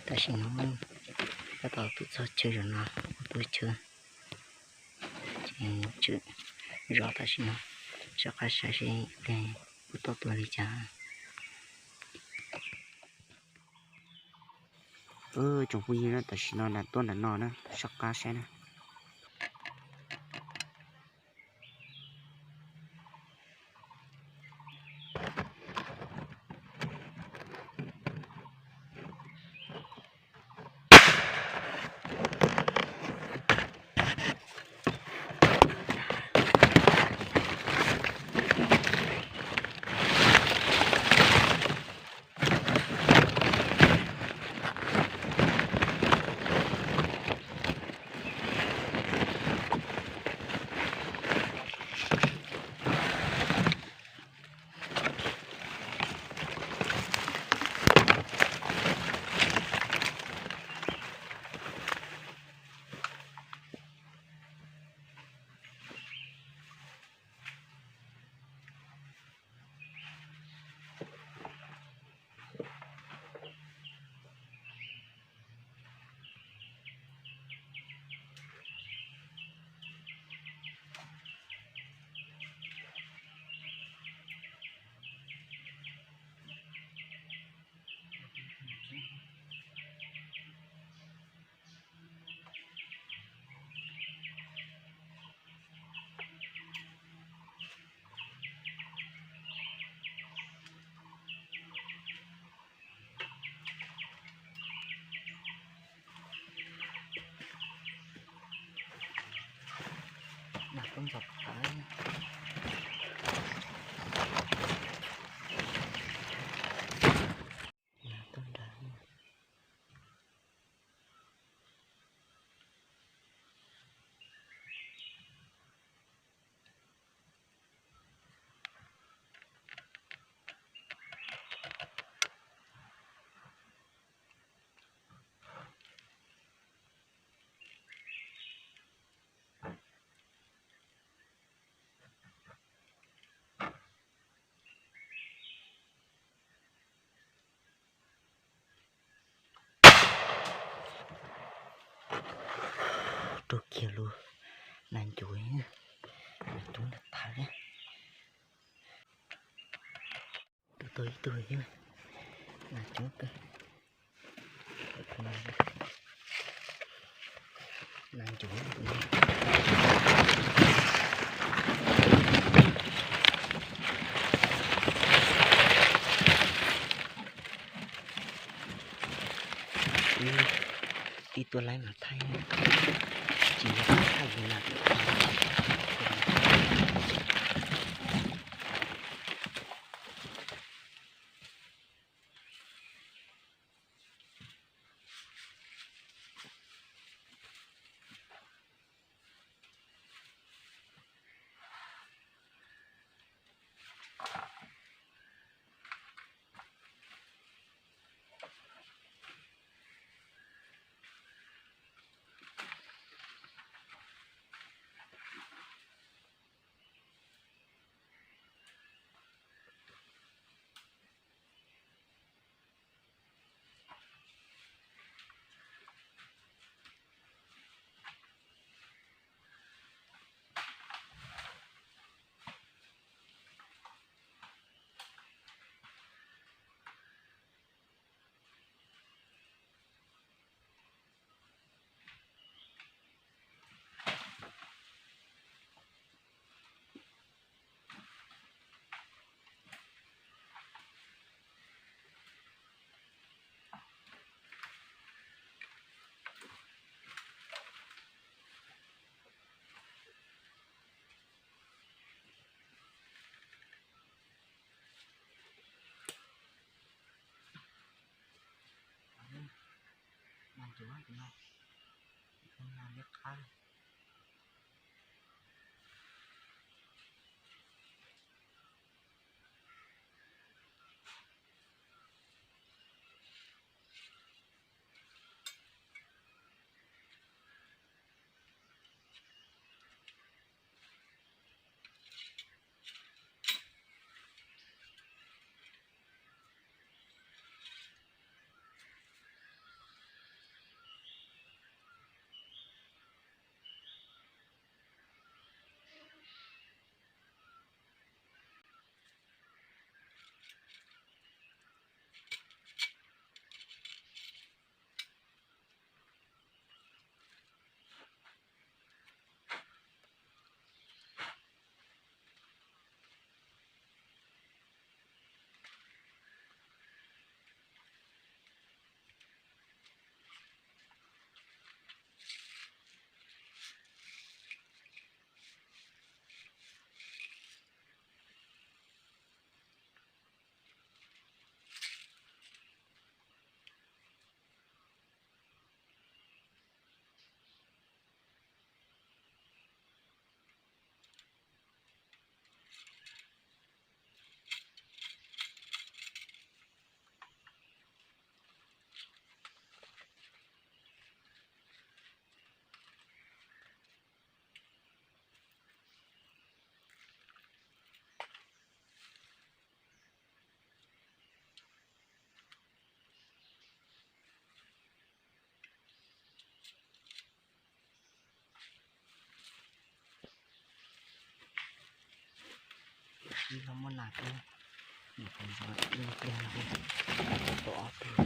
Tam sim no tab tom tuaj txog chaw zaum no, kuv tuaj chaw, ces tswm zos tam sim no, soj qab saib seb kuv tau tua li cas. Tsoom phooj ywg, tam sim no nas tuaj nram no na, soj qab saib na. Nas tuaj ntxov tas. Nas tuaj nrad. Raug kiag lub nas ncuav, nas ncuav ntawm thaiv. Tua tau ib tug thiab, nas coob kawg. Nas ncuav. Ib tug laib mas thaij, tsis yog thaij li nas. Ib los muab nas thiab, nws qhov ntxov ib pliag no, tau ob tug,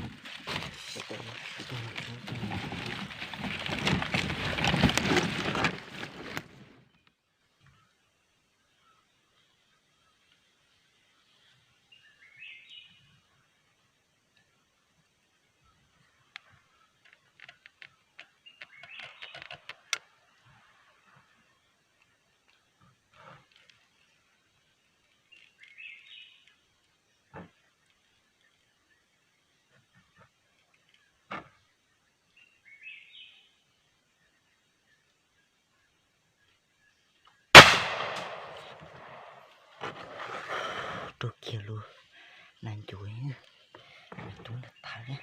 tau ob tug no. Rau kiag lub nas ncuav, nas ncuav ntawd tag li.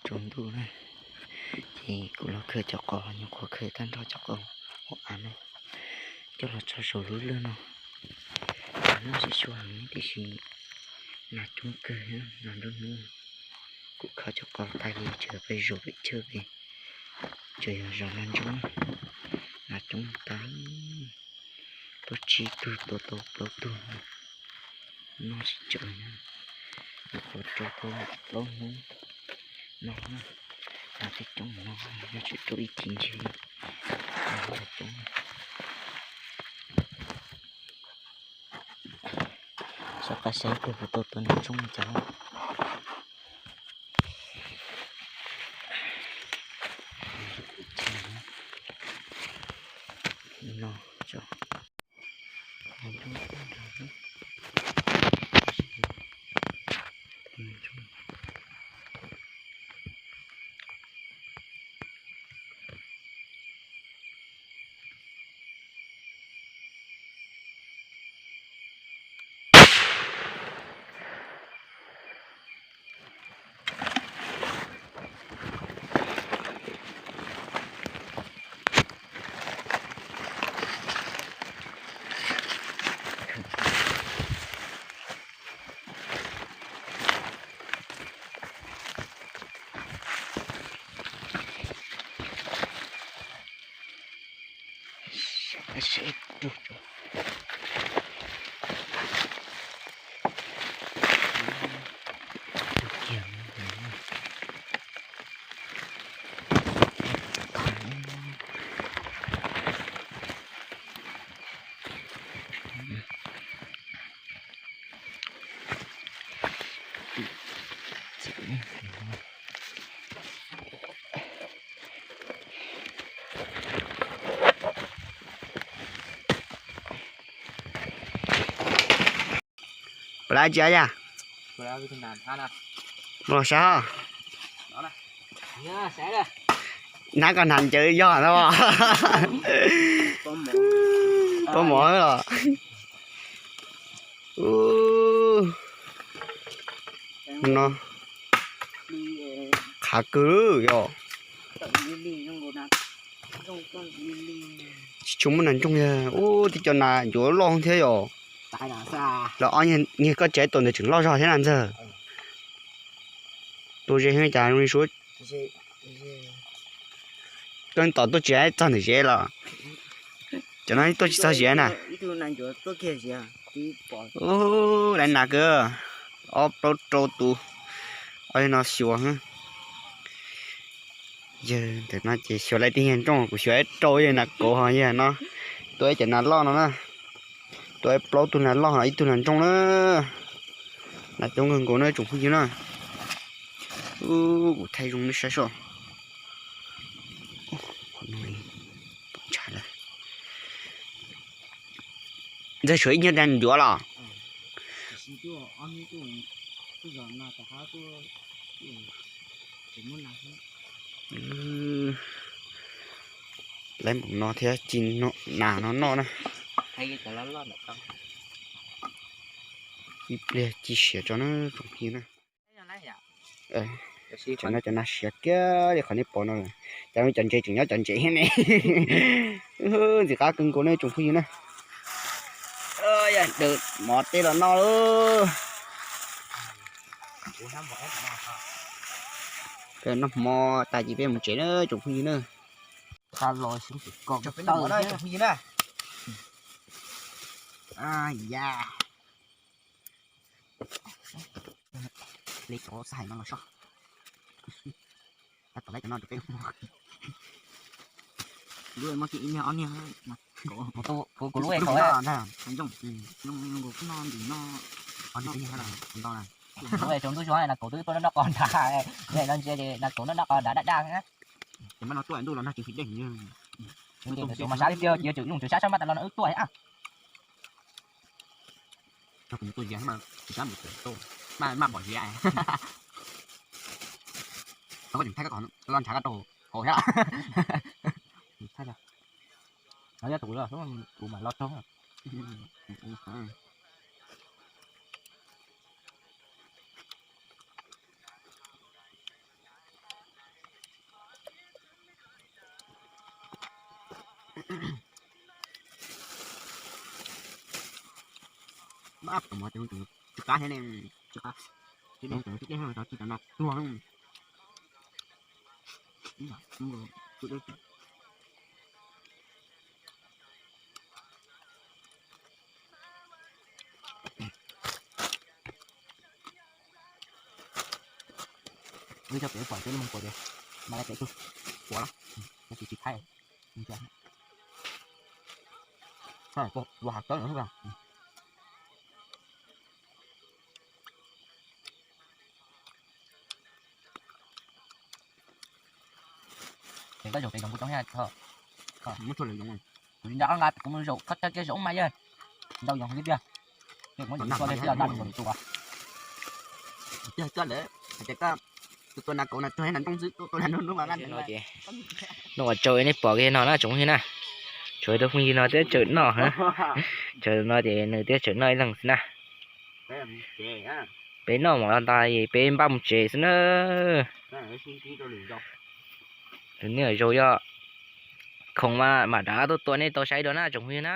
Tsaus ntuj na, ces kuv los khaws cov qos, nyuam qhuav khaws tag nrho cov qos hauv av no coj los tso saum lub lwj no. Noj tsis tshua heev tiam sis nas coob kawg, nas nruab hnub. Kuv khaws cov qos tas ces tseem pais zaum pem chaw pem, tseem yog zaum nas ntsoov, nas coob tas. Tuaj tsib tug tua tau plaub tug, noj tsis tsawg na. Nyuam qhuav rau tau plaub hnub no, nas thiaj coob no, yog tseem rau ib thim ntshe li. Soj qab saib kawg puas tau tua nas ntsoov cas. No, Puas lab tsi yaj? Los saib. Nab koj hnav ncawv yog no. Pob mov los. No, qhav kawg yom. Tsis tshua muaj nas ntsoog, ub, tib co nas ncuav loj thiab yom. Los ob niag koj tsev tuaj ntawd tseem loj zog thiab na ntxawg. Tua ze heev cas zoo li suav. Koj tom tuaj tsis txog ntawm zeb los? Cov no tuaj tsis txog zeb na. Ub, laiv nas kawg, ob plaub rau tus, ob no xyuas. Yawg ntawm no ces xyuas laiv tib yawg nrooj, kuv xyuas ib rau yawg nas kauv ho yawg no. Tua ib cov nas loj no na. Tua ib plaub tug nas loj, ib tug nas ntsoog na. Nas coob kawg nkaus na tsoom phooj ywg na. Ub, kuv thaij zoo nej saib soj. Qhov no ntshai lawm. Ntxawg tshuav ib nyuag nas ncuav los? Laiv npaum no thiab ci nas no noj na. Ib pliag ci siav tso na tsoom phooj ywg na. Cov no cov nas siav kiag li qhov nej pom no. Cov no cov ntses tseem nyob cov ntses thiab ne. Ntxim qab kawg nkaus ne tsoom phooj ywg na. Daws mov tej los noj lauj. Noj hmo tas ces peb mus tsev na tsoom phooj ywg na. Tsoom phooj ywg na. Ya. Li cov xav hais no los soj. Tab tom lawv cov no rau peb mus. Lub muaj kiag ib niag ob niag. Kuv lub ntag, ntoo nkaus kuj noj ntim no. Ob niag ib niag ntau na. Lub tsaus ntuj zuag nas kauv twb tuaj noj qos nrad, no ntsia ces nas kauv noj noj qos nrad daj daj na. Ces maj no tuaj ntuj los nag tsis nqhis dej. Mas sab tiag tiag ces tswm yooj tswm sab sab maj tas los no wb tuaj a. Tsis sab mus tuaj zias mas tsis sab mus tuaj, maj maj pom zias. Koj tseem thaij koj los ntshav koj rau hauv thiab. Thaij os, tus mam los raug. Maj pom mov ces tsis qab thiab ne, tsis qab. Tsis dej, tsis dej, tsis tam no tuag. Wb cov pem pom cov lub moos puas tias mas lawv pem tug puas lawm, tsis tsis thaij. Ces koj zaum pem zoov kuv coob thiab. Kuv tsis nco qab nqa kuv mus zaum koj coj kiag zaum mas yog ntau yoov li tiag. Ces muab yus tuaj li tib yog daj tus tus. Tiag koj lawm, hais tias koj tus tua nas kauv nas tuag nas ntoo xwb, tua nas ntoo ntoo mas nqa ntoo. Ces no ua tsaug nej pom kiag no na tsoom phooj ywg na. Tsoom tus phooj ywg no thiab tsawm noj, tsawm no ces nws thiab tsawm noj ib leeg xwb na. Peb noj mov los ntag es peb npaj mus tsev xwb na. Tus niam zaus yog khoom mas mam rov qab tuaj tua nej tau saib dua na tsoom phooj ywg na.